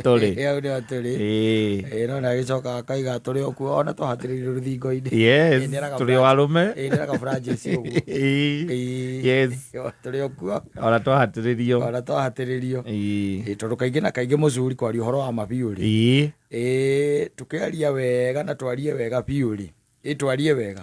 Tũrĩ. Hau nĩho tũrĩ. Ĩĩ, no nagĩcoka akaiga tũrĩ o kuo ona twahatĩrĩirio rũthingo-inĩ. Yes, Ĩĩ, nĩeraga tũrĩ o arũme. Ĩĩ, nĩeraga Francis ũguo. Ĩĩ. Tũrĩ o kuo. Ona twahatĩrĩrio. Ona twahatĩrĩrio. Ĩĩ, tondũ kaingĩ na kaingĩ mũcuri kwaria ũhoro wa ma biũ rĩ. Ĩĩ, tũkĩaria wega na twarie wega biũ rĩ. Ĩ twarie wega.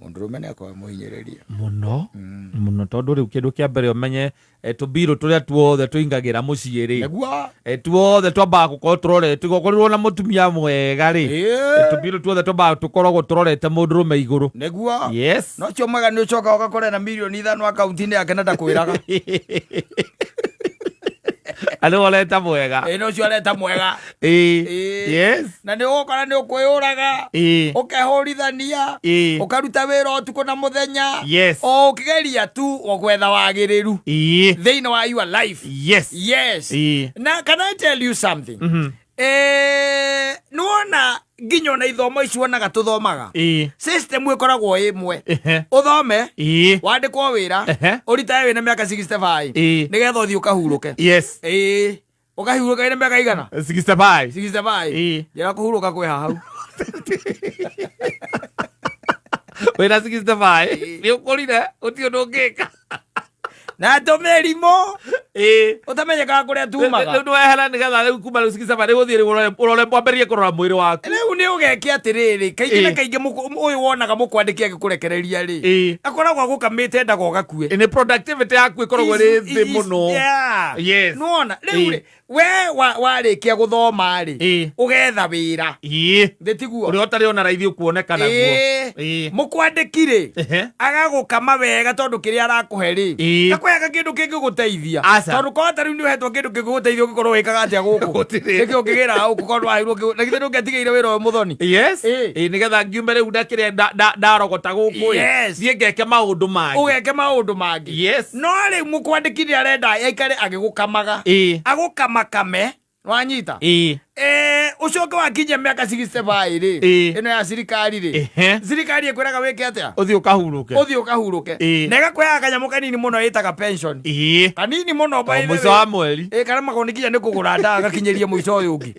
Mũndũrũme nĩ akoragwo mũhinyĩrĩrie. Mũno mũno, tondũ rĩu kĩndũ kĩa mbere ũmenye tũmbirũ tũrĩa tuothe tũingagĩra mũciĩ rĩ, Nĩguo. Tuothe twambaga gũkorwo tũrorete, ũkorirwo na mũtumia mwega rĩ, tũmbirũ tuothe twambaga tũkoragwo tũrorete mũndũrũme igũrũ. Nĩguo. Yes. No ũcio mwega nĩ ũcokaga ũgakora na mirioni 5 akaunti-inĩ yake na ndakwĩraga. Arĩ ũreta mwega. Ĩĩ, no ũcio areta mwega. Ĩĩ. Na nĩ ũgũkora nĩ ũkwĩyũraga, ũkehũrithania, ũkaruta wĩra ũtukũ na mũthenya, o ũkĩgeria tu gwetha wagĩrĩru thĩinĩ wa your life. Yes. Na can I tell you something? Nĩwona nginya ona ithomo ici wonaga tũthomaga, system ĩkoragwo ĩmwe. Ũthome, wandĩkwo wĩra, ũritae wĩna mĩaka 65, nĩgetha ũthiĩ ũkahurũke. Ĩĩ, ũkahurũka wĩna mĩaka igana? 65. 65. Njĩra kũhurũka kwĩ haha hau. Wĩna 65 nĩ ũkũrire, gũtirĩ ũndũ ũngĩka. Na tũmĩrimũ ũtamenyekaga kũrĩa tumaga. Rĩu nĩwehera nĩgetha rĩu kuma rĩu 65 rĩu ũthiĩ rĩu ũrore mwambĩrĩrie kũrora mwĩrĩ waku. Rĩu nĩ ũgeke atĩrĩrĩ, kaingĩ na kaingĩ ũyũ wonaga mũkwandĩki agĩkũrekereria rĩ, akoragwo agũkamĩte endaga ũgakue. Nĩ productivity yaku ĩkoragwo ĩrĩ thĩ mũno. Nĩwona rĩu rĩ, we warĩkia gũthoma rĩ, ũgetha wĩra. Thĩ tiguo? Ũrĩa ũtarĩ ona raithi ũkuoneka naguo. Mũkwandĩki rĩ, agagũkama wega tondũ kĩrĩa arakũhe rĩ, gakũheaga kĩndũ kĩngĩgũteithia. Aca. Tondũ korwo ta rĩu nĩ ũhetwo kĩndũ kĩngĩgũteithia ũngĩkorwo wĩkaga atĩa gũkũ? Gũtirĩ. Nĩkĩ ũngĩgĩra gũkũ korwo ndwaheirwo kĩu? Na githĩ ndũngĩatigĩire wĩra ũyũ mũthoni? Yes. Ĩĩ, nĩgetha ngiume rĩu ndakĩrĩa ndarogota gũkũ ĩ, thiĩ ngeke maũndũ mangĩ. Ũgeke maũndũ mangĩ. No rĩu mũkwandĩki nĩ arenda aikare agĩgũkamaga. Agũkamakame, wanyita? Ũcoke wakinyia mĩaka 65 rĩ, ĩno ya thirikari rĩ, thirikari ĩkwĩraga wĩke atĩa? Ũthiĩ ũkahurũke. Ũthiĩ ũkahurũke. Na ĩgakũheaga kanyamũ kanini mũno ĩtaga pension. Kanini mũno, by O the mũico way. wa mweri. Ĩĩ, karemagwo nĩ nginya nĩ kũgũra ndawa gakinyĩrie mũico ũyũ ũngĩ.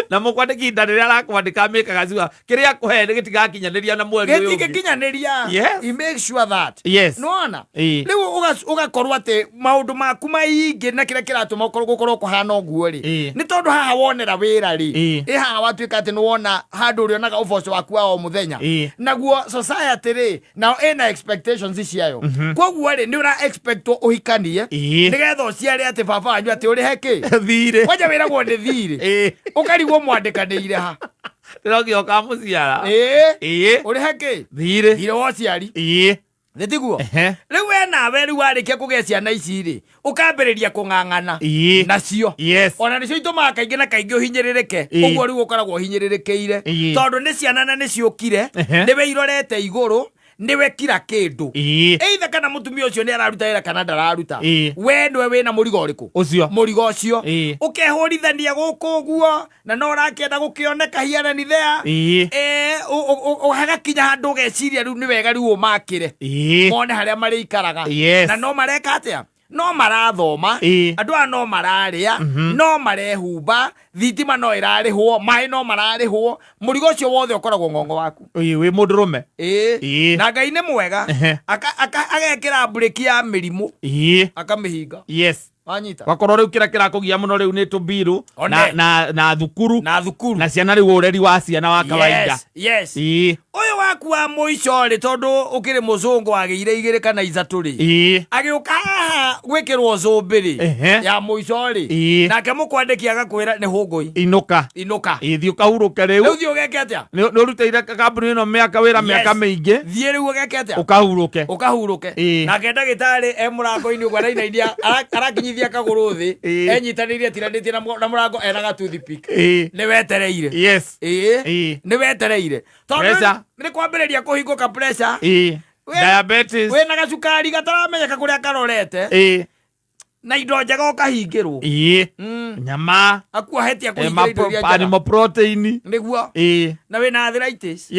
Na mũkwandĩki ihinda rĩrĩa arakwandĩka amĩkaga sure kĩrĩa akũhe nĩ gĩtigakinyanĩria na mweri ũyũ ũngĩ. Gĩtingĩkinyanĩria. He makes sure that. Nĩwona? Rĩu ũgakorwo atĩ maũndũ maku maingĩ na kĩrĩa kĩratũma gũkorwo kũhana ũguo rĩ, nĩ tondũ haha wonera wĩra rĩ, ĩ haha watuĩka atĩ nĩwona handũ ũrĩonaga ũboco waku wa o mũthenya. Naguo society rĩ, nao ĩna expectations ciayo. Koguo rĩ, nĩ ũra expectwo ũhikanie, nĩgetha ũciare atĩ baba wanyu atĩ ũrĩhe kĩ? Thirĩ. Kwanja wĩragwo nĩ thirĩ. Ũkarigwo mwandĩkanĩire ha? Ndĩrokire ũkamũciara. Ũrĩhe kĩ? Thirĩ. Thirĩ wa ũciari. Nĩ tiguo? Rĩu we nawe rĩu warĩkia kũgĩa ciana ici rĩ, ũkambĩrĩria kũng'ang'ana nacio. Ona nĩcio itũmaga kaingĩ na kaingĩ ũhinyĩrĩrĩke. Ũguo rĩu ũkoragwo ũhinyĩrĩrĩkĩire. Tondũ nĩ ciana na nĩciũkire, nĩwe irorete igũrũ, nĩwe kira kĩndũ. Either kana mũtumia ũcio nĩ araruta wĩra kana ndararuta. We nĩwe wĩna mũrigo ũrĩkũ? Ũcio. Mũrigo ũcio. Ũkehũrithania gũkũ ũguo, na no ũrakĩenda gũkĩoneka here and there. Hagakinya handũ ũgeciria rĩu nĩ wega rĩu ũmakĩre. Mone harĩa marĩikaraga. Na no mareka atĩa? No marathoma, andũ aya no mararĩa, no marehumba, thitima no ĩrarĩhwo, maĩ no mararĩhwo, mũrigo ũcio wothe ũkoragwo ng'ongo waku. Ĩĩ, wĩ mũndũrũme. Na Ngai nĩ mwega. Agekĩra mburĩki ya mĩrimũ. Akamĩhinga. Wanyita? Wakorwo rĩu kĩrĩa kĩrakũgia mũno rĩu nĩ tũmbiru One. na thukuru. Na thukuru. Na ciana rĩu ũreri wa ciana wa kawaida. Yes, yes. Ũyũ waku wa mũico rĩ, tondũ ũkĩrĩ mũzũngũ agĩire 2 kana 3 rĩ. Agĩũka haha gwĩkĩrwo cũmbĩ rĩ, ya mũico rĩ. Nake mũkwandĩki agakwĩra nĩ hũngũi. Inũka. Inũka. Thiĩ ũkahurũke rĩu. Rĩu thiĩ ũgeke atĩa? Nĩ ũrutĩire kambuni ĩno mĩaka wĩra mĩaka mĩingĩ. Thiĩ rĩu ũgeke atĩa? Ũkahurũke. Ũkahurũke. Nake ndagĩtarĩ e mũrango-inĩ ũguo arainainia, arakinyithia kagũrũ thĩ, enyitanĩirie atiranĩtie na mũrango ena ga toothpick. Nĩ wetereire. Nĩ wetereire. Tondũ Pressure. nĩ kwambĩrĩria kũhingũka pressure. Diabetes. Wĩna gacukari gataramenyeka kũrĩa karorete. Na indo njega ũkahingĩrwo. Nyama. Akuohetie kũhingĩra indo iria njega. Animal protein. Nĩguo. Na wĩna arthritis.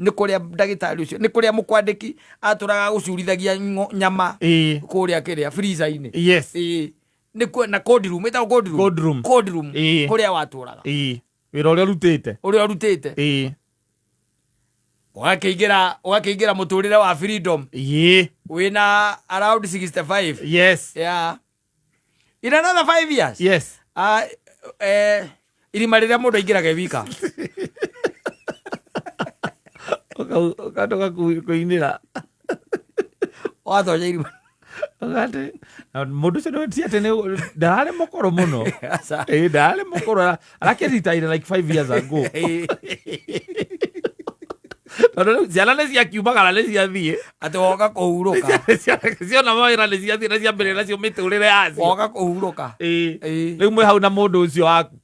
Nĩ kũrĩa ndagĩtarĩ ũcio, nĩ kũrĩa mũkwandĩki atũraga gũcurithagia nyama kũrĩa kĩrĩa freezer-inĩ. Nĩ na code room, ĩtagwo code room. Code room. Code room. Ĩĩ. Kũrĩa watũraga. Ĩĩ, wĩra ũrĩa ũrutĩte. Ũrĩa ũrutĩte. Ũgakĩingĩra mũtũrĩre wa freedom. Wĩna around 65. Yeah, in another 5 years. Ah, irima rĩrĩa mũndũ aingĩraga e wika. Ũkatoka kũinĩra. Watonya irima. Ũgate na mũndũ ũcio nĩ ti atĩ ndararĩ mũkũrũ mũno. Aca. Ĩĩ, ndararĩ mũkũrũ, arakĩritaire like 5 years ago. Tondũ rĩu ciana nĩ ciakiumagara, nĩ ciathiĩ. Atĩ woka kũhurũka. Ciona mawĩra nĩ ciathiĩ na ciambĩrĩria nacio mĩtũrĩre yacio. Woka kũhurũka. Rĩu mwĩ hau na mũndũ ũcio waku.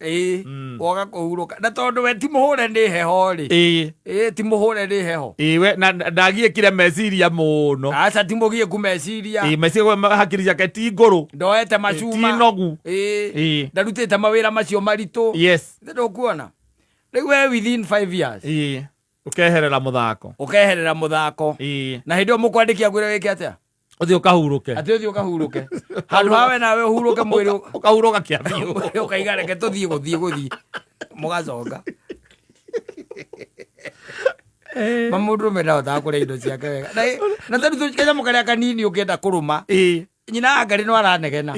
Woka kũhurũka na tondũ we ti mũhũre nĩ heho rĩ. Ĩĩ, ti mũhũre nĩ heho. Ĩĩ, we na ndagiĩkire meciria mũno. Aca, ti mũgiĩku meciria. Ĩĩ, meciria hakiri ciake ti ngũrũ. Ndoete Ti macuma. nogu. Ndarutĩte mawĩra macio maritũ. Ndũkuona rĩu we within 5 years Ĩĩ, ũkeherera mũthako. Ũkeherera mũthako. Na hĩndĩ ĩyo mũkwandĩki akwĩra wĩke atĩa? Ũthiĩ ũkahurũke. Atĩ ũthiĩ ũkahurũke handũ ha we nawe ũhurũke mwĩrĩ. Ũkahurũka kĩa biũ. Ũkaiga reke tũthiĩ gũthiĩ mũgacoka ma mũndũ ũrũme ndahotaga kũrĩa indo ciake wega na tarĩu kanyamũ karĩa kanini ũngĩenda kũrũma, nyina wa Ngarĩ no aranegena.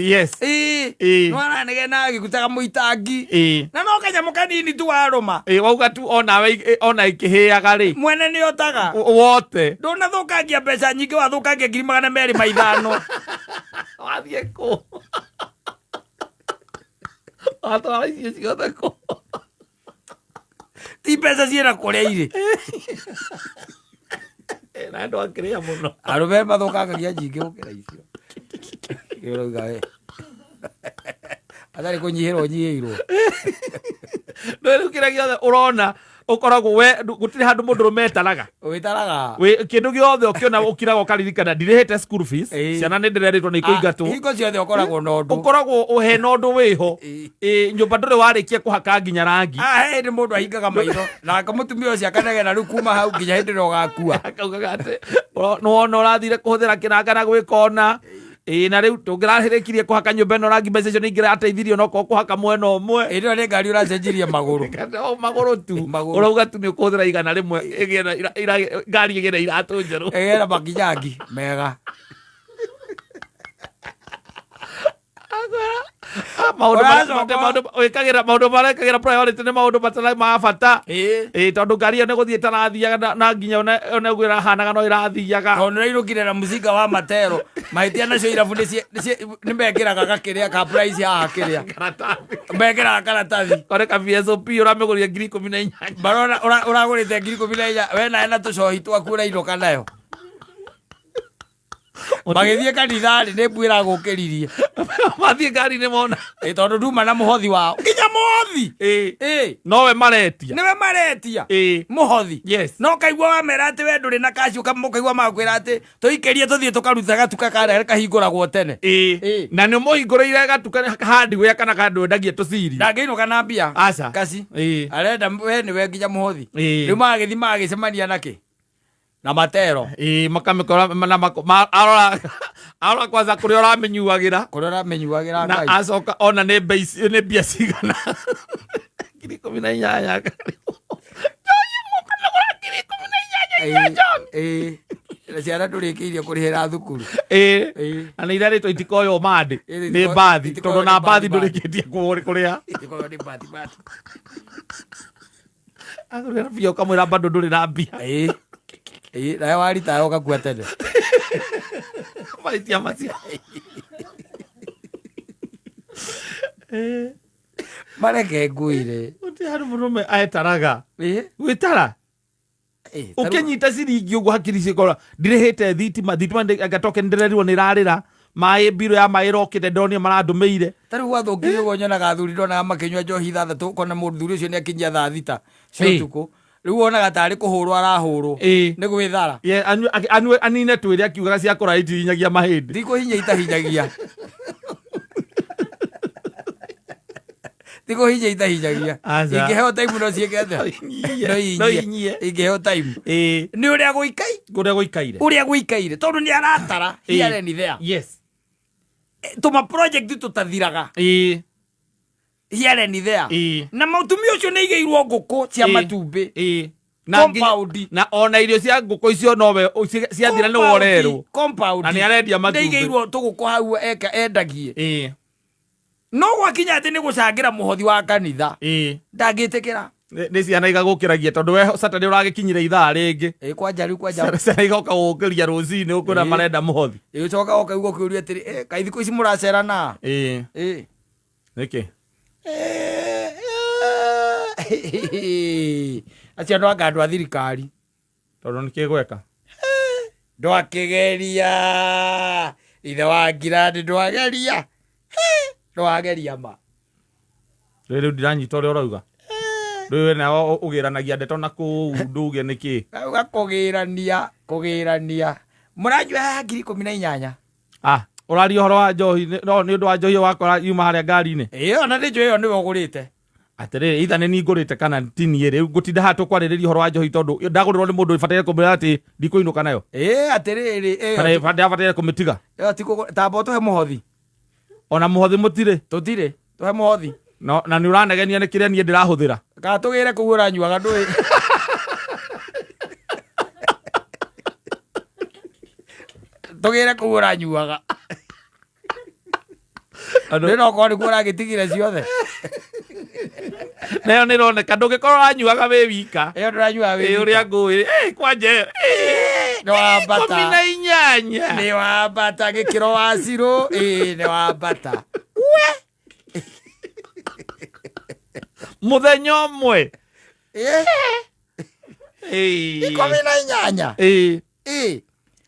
No aranegena agĩkutaga mũitangi. Na no kanyamũ kanini tu warũma. Ĩĩ, wauga tu onawe ona ĩkĩhĩaga rĩ. Mwene nĩ otaga. Wote. Ndũnathũkangia mbeca nyingĩ, wathũkangia 205,000. Wathiĩ kũ? Watwara icio ciothe kũ? Ti mbeca ciĩna kũrĩa irĩ. Na andũ akĩrĩa mũno. Arũme mathũkangagia nyingĩ gũkĩra icio. Kĩo ũrauga we atarĩ kũnyihĩrwo nyihĩirwo. No rĩu kĩrĩa gĩothe ũrona ũkoragwo we gũtirĩ handũ mũndũ ũrũme etaraga. Wĩtaraga. Kĩndũ gĩothe ũkĩona ũkiraga ũkaririkana ndirĩhĩte school fees. Ciana nĩ ndĩrerĩtwo nĩ ikũingatwo. Hingo ciothe ũkoragwo na ũndũ. Ũkoragwo ũhena ũndũ wĩho. Ĩĩ, nyũmba ndũrĩ warĩkia kũhaka nginya rangi. Ah, he hĩndĩ mũndũ ahingaga maitho nake mũtumia ũcio akanegena rĩu kuma hau nginya hĩndĩ ĩrĩa ũgakua. Akaugaga atĩ nĩwona ũrathire kũhũthĩra kĩranga na gwĩka ona. Ĩĩ, na rĩu tũngĩrarĩkirie kũhaka nyũmba ĩno rangi, mbeca icio nĩ ingĩrateithirie onokorwo kũhaka mwena ũmwe. Hĩndĩ ĩyo nĩ ngari ũracenjirie magũrũ. O magũrũ tu. Magũrũ. Ũrauga tu nĩ ũkũhũthĩra 100 ĩgĩe na ngari ĩgĩe na iratũ njerũ. Ĩgĩe na makinyangi mega. Akwĩra, maũndũ marĩa Ũracoka- maũndũ wĩkagĩra, maũndũ marĩa wĩkagĩra priority nĩ maũndũ matarĩ ma bata. Ĩĩ, tondũ ngari ĩyo nĩ gũthiĩ ĩtarathiaga na nginya ona ũguo ĩrahanaga no ĩrathiaga. Tondũ nĩrainũkire na mũcinga wa matero mahĩtia nacio irabu nĩ mekĩraga gakĩrĩa ka price haha kĩrĩa. Karatathi. Mekĩraga karatathi. Kore ka VSOP ũramĩgũrire 18,000. Barona ũragũrĩte 18,000 we nawe na tũcohi twaku ũrainũka nayo magĩthiĩ kanitha-rĩ nĩ mbu ĩragũkĩririe. Mathiĩ ngari-inĩ mona. Ĩ, tondũ nduma na mũhothi wao nginya mũhothi. Nowe maretia. Nĩwe maretia. Mũhothi. No kaigua wamera atĩ we ndũrĩ na kaci, ũkaigua makwĩra atĩ tũikĩrie tũthiĩ tũkaruta gatuka karĩa kahingũragwo tene. Na nĩ ũmũhingũrĩire gatuka hardware kana kandũ wendagia tũciri. Ndangĩinũka na mbia. Aca. Kaci. Arenda we nĩwe nginya mũhothi. Rĩu magagĩthiĩ magagĩcemania nakĩ na matero. Ĩĩ, makamĩkora na arora kwanza kũrĩa ũramĩnyuagĩra. Kũrĩa ũramĩnyuagĩra. Na Ngai. Acoka ona nĩ mbei nĩ mbia cigana, 18,000. Ĩĩ, na ciana ndũrĩkĩirie kũrĩhĩra thukuru. Na nĩ irarĩtwo itikoywo mandĩ. Ĩĩ, nĩ mbathi. Itikoywo Tondũ nĩ na mbathi mbathi. ndũrĩkĩtie kũrĩha. Itikoywo nĩ mbathi mbathi. Akũrĩra mbia ũkamwĩra bado ndũrĩ na mbia. Ĩĩ, nawe warita ũgakua tene. Mahĩtia macio. Mareke ngwĩre. Gũtirĩ handũ mũndũrũme aetaraga. Gwĩtara. Ĩĩ, tarĩu- Ũkĩnyita ciringi ũguo hakiri cikora ndirĩhĩte thitima, thitima ngatoke nĩndĩrerirwo nĩ ĩrarĩra maĩ, mbirũ ya maĩ ĩrokĩte, ndonire marandũmĩire. Tarĩu gwathũkirie ũguo nyonaga athuri, ndonaga makĩnyua njohi 6 kona mũthuri ũcio nĩ akinyia thaa 6 cia ũtukũ, rĩu wonaga tarĩ kũhũrwo arahũrwo. Nĩ gwĩthara. Ye, anyue anine twĩre akiugaga cia kũraya itihinyagia mahĩndĩ. Ndikũhinya itahinyagia, tikũhinya itahinyagia. Aca. Ingĩheo time no ciĩke atĩa? No No inyie. inyie ingĩheo time. Nĩ ũrĩa gũikai Kũrĩa gũikaire. Ũrĩa gũikaire tondũ nĩ aratara here and there. Tũma project tũtathiraga. Here and there. Na mũtumia ũcio nĩ aigĩirwo ngũkũ cia matumbĩ. Na Compound. Na ona irio cia ngũkũ icio nowe ciathira nĩ worerwo. Compound. Na nĩ arendia matumbĩ. Nĩ aigĩirwo tũgũkũ hau eka endagie. No gwakinya atĩ nĩ gũcangĩra mũhothi wa kanitha, ndangĩtĩkĩra. Nĩ ciana igagũkĩragia tondũ we Saturday ũragĩkinyire ithaa rĩngĩ. Ĩ, kwanja rĩu kwanja. Ciana igoka gũkĩria rũcinĩ ũkwĩra marenda mũhothi. Ĩ, ũcoka ũkaigua ũkĩũria atĩrĩ, kaĩ thikũ ici mũracera na? Nĩkĩ? Acio andũ anga andũ a thirikari. Tondũ nĩkĩ gweka? Ndwakĩgeria. Ithe wa ngirandi ndwageria. Ndwageria ma. Rĩu ndiranyita ũrĩa ũrauga. Rĩu we nawe ũgĩranagia ndeto na kũu nduge nĩkĩ? Auga kũgĩrania, kũgĩrania. Mũranyua haha ngiri ikũmi na inyanya. Ah, ũraria ũhoro wa njohi, no nĩ ũndũ wa njohi wakora yuma harĩa ngari-inĩ. Ĩyo na nĩ njũĩ ĩyo nĩwe ũgũrĩte. Atĩrĩrĩ, either nĩ niĩ ngũrĩte kana ti niĩ rĩu ngũtinda haha tũkwarĩrĩria ũhoro wa njohi tondũ ndagũrĩrwo nĩ mũndũ bataire kũmwĩra atĩ ndikũinũka nayo. Ĩĩ, atĩrĩrĩ, ĩyo Kana ndabataire kũmĩtiga. Ĩyo ti kũgũra, tamba ũtũhe mũhothi. Ona mũhothi mũtirĩ. Tũtirĩ, tũhe mũhothi. No, na nĩ ũranegenia nĩ kĩrĩa niĩ ndĩrahũthĩra. Kana tũgĩre kũu ũranyuaga ndũĩ. Tũgĩre kũu ũranyuaga. Andũ- Ndĩ no korwo nĩkuo ũragĩtigire ciothe. Nayo nĩ ĩroneka ndũngĩkorwo ũranyuaga wĩ wika. Ĩyo ndũranyuaga wĩ Ĩ, wika. ũrĩa ngũĩ. Ĩ, kwanja ĩyo. Ĩ, Nĩ wambata. ikũmi na inyanya. Nĩ wambata gĩkĩro wa cirũ. Ĩ, nĩ wambata. We. Mũthenya ũmwe. Ĩ. Ĩ. Ikũmi na inyanya. Ĩ. Ĩ.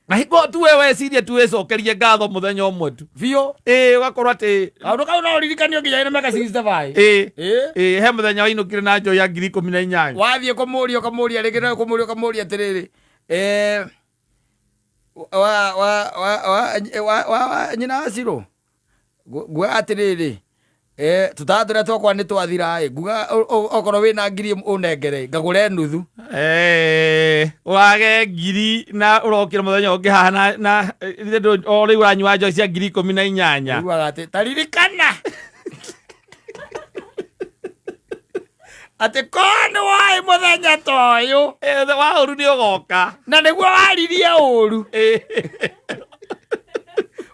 Na hingo tu we wecirie tu wĩcokerie ngatho mũthenya ũmwe tu. Biũ. Ĩ, ũgakorwo atĩ Kaũndũ kau no ũririkanio nginya wĩna mĩaka 65. Ĩ. Ĩ. Ĩ, he mũthenya wainũkire na njohi ya ngiri ikũmi na inyanya. Wathiĩ kũmũria ũkamũria rĩngĩ no kũmũria ũkamũria atĩrĩrĩ. Wa nyina wa Cirũ. Nguga atĩrĩrĩ. Tũtara tũrĩa twakwa nĩ twathira ĩ, nguga okorwo wĩna ngiri ũnengere, ngagũre nuthu. Wage ngiri na ũrokire mũthenya ũngĩ haha na ithe ndũ-, o rĩu ũranyua njohi cia ngiri ikũmi na inyanya. Ugaga atĩ, ta ririkana. Atĩ korwo nĩ woĩ mũthenya ta ũyũ. Wa ũru nĩ ũgoka. Na nĩguo waririe ũru.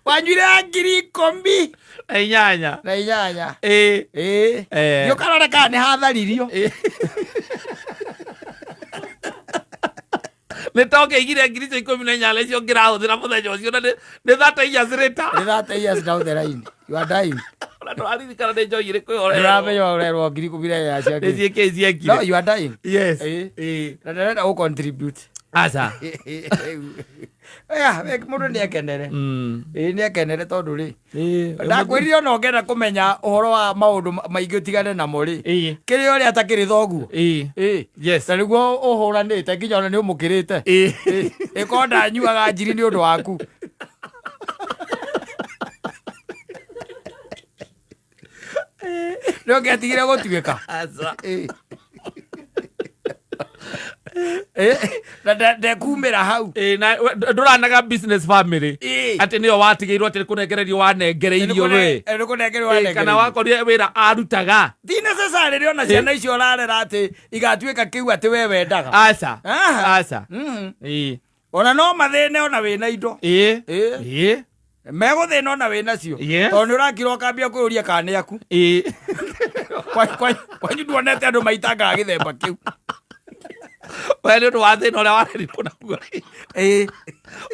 Wanyuire ya ngiri ikũmi. Na inyanya. Na inyanya. Nĩ ũkarore kana nĩ hatharirio. Nĩ ta ũkĩigire ngiri icio ikũmi na inyanya icio ũngĩrahũthĩra mũthenya ũcio na nĩ thirty years later. Nĩ thirty years down the line. You are dying. Ona ndũraririkana nĩ njohi ĩrĩkũ ĩyo ũrerwo. Ndũramenya ũrerwo ngiri ikũmi na inyanya cia Nĩ kĩ. ciĩkĩ ciekire. No, you are dying. Yes. Na ndĩrenda gũ contribute. Aca. Oya, mũndũ nĩ ekenere. Ĩĩ, nĩ ekenere tondũ rĩ. Ndakwĩrire ona ũngĩenda kũmenya ũhoro wa maũndũ maingĩ ũtigane namo rĩ. Kĩrĩa ũrĩa atakĩrĩ thoguo. Yes. Na nĩguo ũhũranĩte nginya ona nĩ ũmũkĩrĩte. Ĩkorwo ndanyuaga njiri nĩ ũndũ waku. Nĩ ũngĩatigire gũtuĩka. Aca. Na ndekumĩra hau. Na ndũranaga business family. Atĩ nĩyo watigĩirwo atĩ kũnengererio wanengereirio we. Nĩ kũnengererio Kana wanengereirio. wakorire wĩra arutaga. Ti necessary rĩ ona ciana icio ũrarera atĩ igatuĩka kĩu atĩ we wendaga. Aca. Aha. Aca. Ona no mathĩne ona wĩna indo. Megũthĩna ona wĩ nacio. Tondũ nĩ ũrakira ũkambia kwĩyũria kana nĩ aku. Kwanyu nduonete andũ maitangaga gĩthemba kĩu. We nĩ ũndũ wa thĩna ũrĩa warerirwo naguo.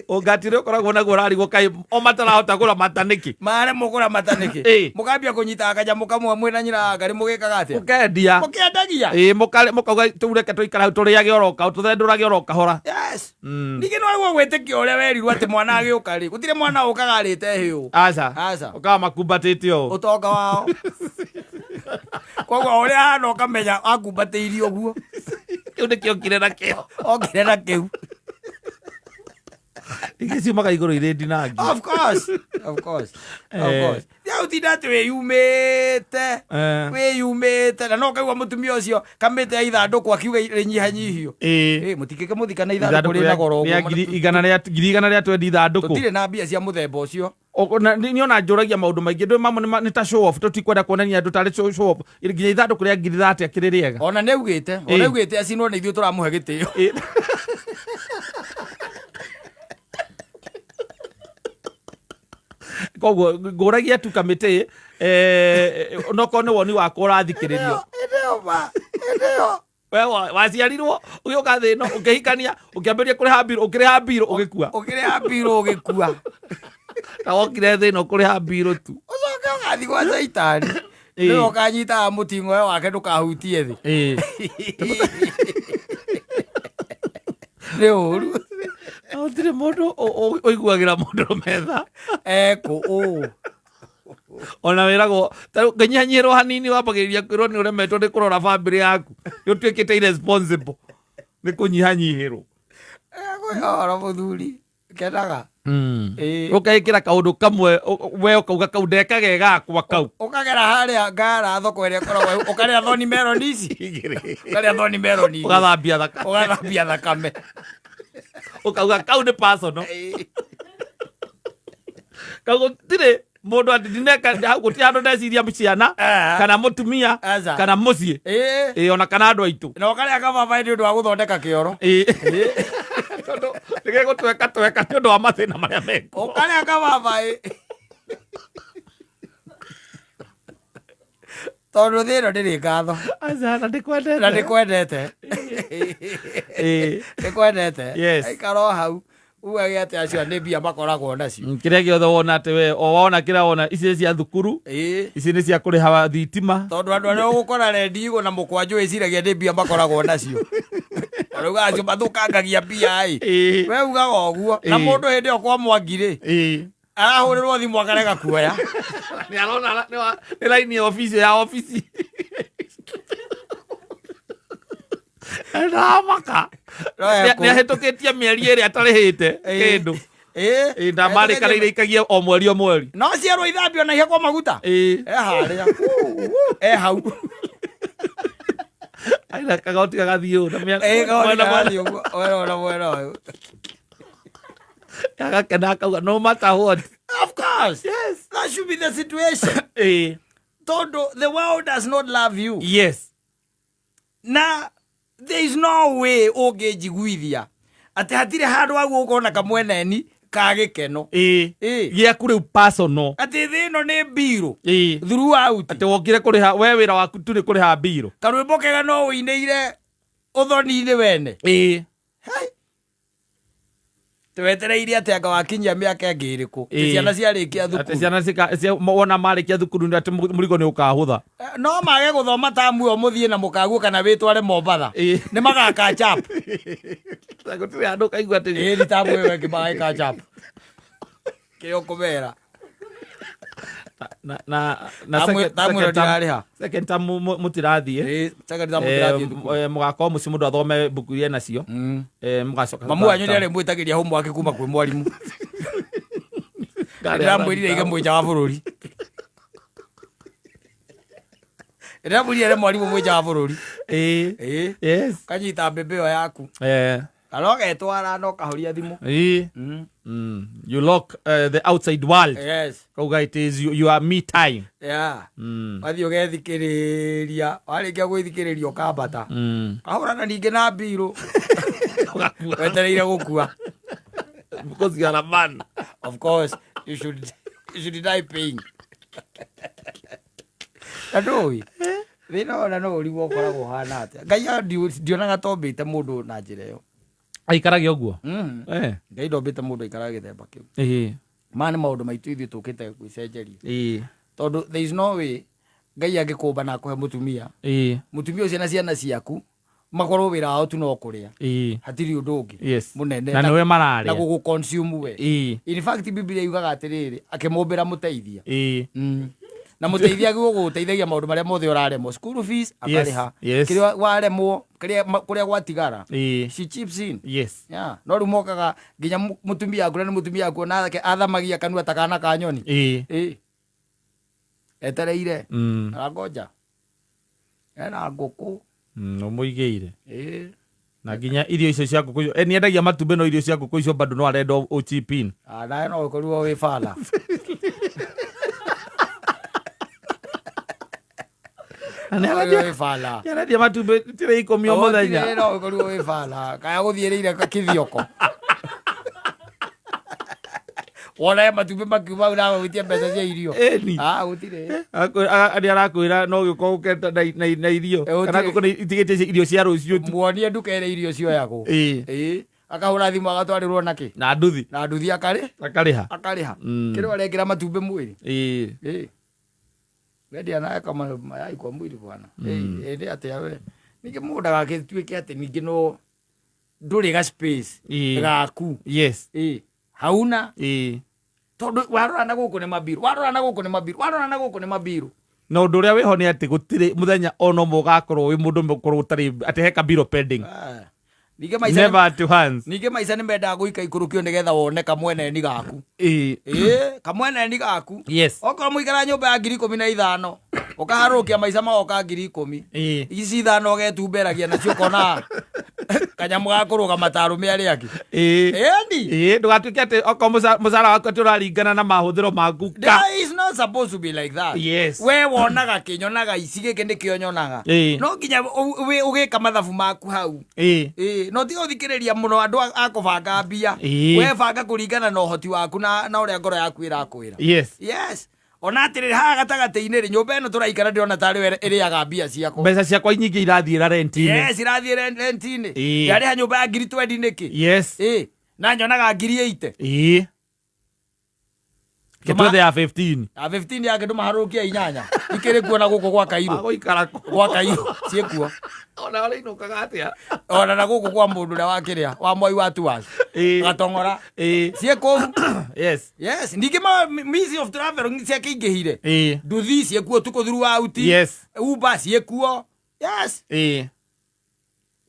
Ũngatire ũkoragwo naguo ũrarigwo kaĩ o matarahota kũramata nĩkĩ? Maremwo kũramata nĩkĩ? Mũkambia kũnyitaga kanyamũ kamwe mwĩna nyina wa Ngarĩ mũgĩkaga atĩa? Mũkendia. Mũkĩendagia? Mũkauga tũu reke tũikare hau tũrĩage oro tũthendũrage oro kahora. Yes. Ningĩ no waigua gwĩtĩkia ũrĩa werirwo atĩ mwana agĩũka rĩ, gũtirĩ mwana ũkaga arĩte hĩũ. Aca. Aca. Ũkaga makumbatĩte ũũ. Ũtonga wao. Koguo ũrĩa ahana ũkamenya akumbatĩirio ũguo. Kĩu nĩkĩo okire nakĩo. Okire na kĩu. Ingĩ ciumaga igũrũ irĩ ndinangi. Of course. Of course. Of course. Tiga gũtinda atĩ wĩyumĩte. Eh. Wĩyumĩte na no ũkaigua mũtumia ũcio kamĩte ya ithandũkũ akiuga rĩnyihanyihio. Ĩĩ. Ĩ mũtingĩke mũthikana ithandũkũ Ithandũkũ rĩna goro rĩa ũguo. 100,000 twendi ithandũkũ. Tũtirĩ na mbia cia mũthemba ũcio. Nĩ ona njũragia maũndũ maingĩ ndũ mamwe nĩ ta show off tũtikwenda kuonania andũ tarĩ show off nginya ithandũkũ rĩa 30,000 akĩrĩ rĩega. Ona nĩ augĩte, ona augĩte acinwo nĩ ithuĩ tũramũhe gĩtĩo. Ĩĩ. Koguo ngũragia tu kamĩtĩ onokorwo nĩ woni wakwa ũrathikĩrĩrio. Ĩndĩyo ma, ĩndĩyo. We waciarirwo ũgĩũka thĩ ĩno ũkĩhikania ũkĩambĩrĩria kũrĩha mbirũ ũkĩrĩha mbirũ ũgĩkua. Ũkĩrĩha mbirũ ũgĩkua. Na wokire thĩ ĩno kũrĩha mbirũ tu. Ũcoke ũgathiĩ gwa caitani. Ĩĩ. Nĩwe ũkanyitaga mũting'oe wake ndũkahutie thĩ. Ĩĩ. Nĩ ũru. Na gũtirĩ mũndũ ũiguagĩra mũndũrũme tha. Ekũ ũũ. Ona wĩragwo ngĩnyihanyihĩrwo hanini wambagĩrĩria kwĩrwo nĩ ũremetwo nĩ kũrora bamĩrĩ yaku nĩ ũtuĩkĩte irresponsible nĩ kũnyihanyihĩrwo. Kwĩhoro mũthuri kenaga. Ĩĩ. Ũkeĩkĩra kaũndũ kamwe we ũkauga kau ndekage gakwa kau. Ũkagera harĩa ngara thoko ĩrĩa ĩkoragwo ũkarĩa thoni meroni ici. Ũkarĩa thoni meroni igĩrĩ. Ũgathambia thakame. Ũgathambia thakame. Ũkauga kau nĩ personal. Kau gũtirĩ mũndũ atĩ ndineka hau gũtirĩ handũ ndeciria ciana kana mũtumia Aca. kana mũciĩ. Ĩĩ. Ĩĩ ona kana andũ aitũ. Na ũkarĩa kababaĩ nĩ ũndũ wa gũthondeka kĩoro. Ĩĩ. Tondũ nĩgegũtweka tweka nĩ ũndũ wa mathĩna marĩa mekuo. Ũkarĩa kababaĩ. Tondũ thĩ ĩno ndĩrĩ ngatho. Aca na ndĩkwendete. Na ndĩkwendete. Ĩĩ. Ndĩkwendete. Yes. Aikara o hau. Ugage atĩ acio nĩ mbia makoragwo nacio. Kĩrĩa gĩothe wona atĩ we o wona kĩrĩa wona ici nĩ cia thukuru. Ĩĩ. Ici nĩ cia kũrĩha thitima. Tondũ andũ arĩa ũgũkora rendi igũ na mũkwanjũ wĩciragia nĩ mbia makoragwo nacio. Ũrauga acio mathũkangagia mbia ĩ. Ĩĩ. We ugaga ũguo. Na Ĩĩ. mũndũ hĩndĩ ĩyo kwa Mwangi rĩ. Ĩĩ. Arahũrĩrwo thimũ akarega kuoya. Nĩ arona nĩ raini ya obici ya obici. Ndamaka. No Nĩ ahĩtũkĩtie mĩeri ĩrĩa atarĩhĩte kĩndũ. Ĩĩ. Ĩĩ ndamarĩkanĩire ikagie o mweri o mweri. No ciarwo ithambio na ihakwo maguta. Ĩĩ. E harĩa. E hau. Aina kagoti gagathiĩ ũũ na Ĩĩ mwena mwena. gathiĩ ũguo. Mwena ũyũ na mwena ũyũ. Agakena akauga no matter what. Of course. Yes. That should be the situation. Ĩĩ. Tondũ the world does not love you. Yes. Na there is no way ũngĩnjiguithia atĩ hatirĩ handũ haguo ũkona kamweneni ka gĩkeno. Ĩĩ. Ĩĩ. Gĩaku rĩu personal. Atĩ thĩ ĩno nĩ mbirũ. Ĩĩ. Throughout. Atĩ wokire kũrĩha we wĩra waku tu nĩ kũrĩha mbirũ. Karwĩmbo kega no ũinĩire ũthoni-inĩ wene. Ĩĩ. Hai. Twetereire atĩ anga wakinyia mĩaka ĩngĩ ĩrĩkũ. Atĩ Ĩĩ. ciana ciarĩkia Atĩ thukuru. ciana wona marĩkia thukuru nĩ atĩ mũrigo nĩ ũkahũtha. No mage gũthoma tamu ĩyo mũthiĩ na mũkaguo kana wĩtware Mombatha. Ĩĩ. Nĩ magaka chap. Gũtirĩ handũ ũkaigua atĩ Ĩĩ ni tamu ĩyo ĩngĩ mageka chap. Kĩrĩa ũkũmera. na na na Tamu tamu ĩno second term- ndirarĩha. second term mũtirathiĩ. Ĩĩ second term mũtirathiĩ thukuru. Mũgakorwo mũciĩ mũndũ athome mbuku iria nacio. Mũgacoka Mamu wanyu nĩ arĩmwĩtagĩria homework kuma kwĩ mwarimũ. Ndĩramwĩrire aige mwĩ nja wa bũrũri. Ndĩramwĩrire ere mwarimũ mwĩ nja wa bũrũri. Ĩĩ. Ĩĩ. Yes. Kanyita mbembe ĩyo yaku. Kana ũgetwara na ũkahoria thimũ. Ĩĩ. You lock the outside world. Yes. Kauga it is your me time. Yeah. Wathiĩ ũgethikĩrĩria warĩkia gwĩthikĩrĩria ũkambata. Kahũrana ningĩ na mbirũ. Ũgakua. Wetereire gũkua. Because you are a man. Of course, you should die paying. Na ndũĩ thĩna ona no ũrigwo ũkoragwo ũhana atĩa. Ngai ndionaga tombĩte mũndũ na njĩra ĩyo. Aikarage ũguo. Ngai ndombĩte mũndũ aikarage gĩthemba kĩu. Maya nĩ maũndũ maitũ ithuĩ tũkĩte gwĩcenjeria. Tondũ there is no way Ngai angĩkũmba na akũhe mũtumia. Mũtumia ũcio na ciana ciaku makorwo wĩra wao tu no kũrĩa. Hatirĩ ũndũ ũngĩ. Yes. Mũnene. Na nĩwe mararĩa. Na gũgũ consume we. In fact Biblia yugaga atĩrĩrĩ, akĩmũmbĩra mũteithia. Na mũteithia gũgũteithagia maũndũ marĩa mothe ũraremwo. School fees akarĩha. Yes. Kĩrĩa waremwo, kũrĩa gwatigara. She chips in. Yes. Yeah. No rĩu mokaga nginya mũtumia waku na nĩ mũtumia waku onake athamagia kanua ta kana ka nyoni. Etereire. Arangoja. Ena ngũkũ. Ũmũigĩire. Ĩĩ. Na nginya irio icio cia ngũkũ icio, nĩendagia matumbĩ, no irio cia ngũkũ icio bado no arenda ũ chip in. Ah, nawe no ũkorirwo wĩ bala. Na nĩ Ũkorirwo arendia, wĩ bala. nĩ arendia matumbĩ tirĩ 10 o mũthenya. Tirĩ, no ũkorirwo wĩ bala. Kaya gũthiĩrĩire kĩthioko. Wona matumbĩ makiuma hau nawe wĩtie mbeca cia irio. Ĩni. Ah, gũtirĩ. Nĩ arakwĩra no gĩũka ũke na irio. Eh, Kana gũtirĩ. ngũkũ nĩ itigĩtie irio cia rũciũ tu. Muonie nduka ĩrĩa irio cioyagwo. Ĩĩ. Ĩĩ. Akahũra thimũ agatwarĩrwo nakĩ? Na nduthi. Na nduthi akarĩ? Akarĩha. Akarĩha. Mm. Kĩrĩa arekĩra matumbĩ mwĩrĩ. Ĩĩ. Ĩĩ. Wendia nawe kama mayai kwa mwili bwana. Ĩĩ, ĩndĩ atĩa we. Ningĩ mũndũ ndagagĩtuĩke atĩ ningĩ no ndũrĩ ga space Ĩĩ. gaku. Yes. Ĩĩ. Hauna. Ĩĩ. Tondũ warora na gũkũ nĩ mabiru, warora na gũkũ nĩ mabiru, warora na gũkũ nĩ mabiru. Na ũndũ ũrĩa wĩho nĩ atĩ gũtirĩ mũthenya ona ũmwe ũgakorwo wĩ mũndũ ũkorwo ũtarĩ atĩ he kabiro pending. Ah. Ningĩ maica nĩ- Never two hands. ningĩ maica nĩ mendaga gũika ikũrũkio nĩgetha wone kamweneni gaku. Ĩĩ. Ĩĩ, kamweneni gaku. Yes. Okorwo mũikara nyũmba ya 15,000, ũkaharũkia maica magoka 10,000. Ĩĩ. Ici ithano ũgetumberagia nacio ũkona kanyamũ ga kũrũgama ta arũme arĩa angĩ. Ĩĩ. Ĩni. Ĩĩ, ndũgatuĩke atĩ okorwo mũcara waku atĩ ũraringana na mahũthĩro maku ka. There is not supposed to be like that. Yes. We wonaga kĩ nyonaga ici gĩkĩ nĩkĩo nyonaga. Ĩĩ. No nginya ũgĩka mathabu maku hau. Ĩĩ. Ĩĩ, no tiga ũthikĩrĩria mũno andũ a kũbanga mbia. Ĩĩ. We banga kũringana na ũhoti waku na ũrĩa ngoro yaku ĩrakwĩra. Yes. Yes. Ona atĩrĩrĩ haha gatagatĩ-inĩ rĩ, nyũmba ĩno tũraikara ndĩrona tarĩ yo ĩrĩaga mbia ciakwa. Mbeca ciakwa nyingĩ irathiĩra rent-inĩ. Yes, irathiĩ rent-inĩ. Ĩĩ. Ndarĩha nyũmba ya 20,000 nĩkĩ? Yes. Ĩĩ. Na nyonaga 80,000. Ĩĩ. Kĩtwethe ya 15. Ya 15 yake ndũmaharũrũkia inyanya. Ikĩrĩ kuo na gũkũ gwa Kairũ. Magũikara kũ? Gwa Kairũ ciĩkuo. Ona ũrainũkaga atĩa? Ona na gũkũ kwa mũndũ ũrĩa wakĩrĩa wa Mwai wa Tours. Ĩĩ. Gatong'ora. Ĩĩ. Ciĩkũu. Yes. Yes, ningĩ means of travel ciakĩingĩhire. Ĩĩ. Nduthi ciĩkuo tukũ throughout. Yes. Uber ciĩkuo. Yes. Ĩĩ.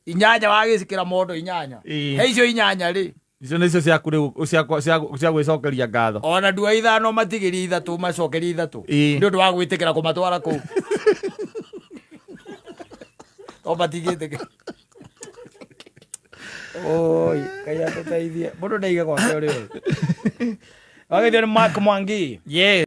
Inyanya wagĩcikĩra mondo inyanya. Ĩĩ. He icio inyanya rĩ. Icio nĩcio ciaku rĩu cia gwĩcokeria ngatho. Ona ndua ithano matigĩrie ithatũ macokerie ithatũ. Ĩĩ. Nĩ ũndũ wa gwĩtĩkĩra kũmatwara kũu. To matigĩtĩkĩra. Oi, Ngai atũteithie. Mũndũ ndaige gwake ũrĩa ũrĩ. Wagĩthio nĩ Mark Mwangi. Yes.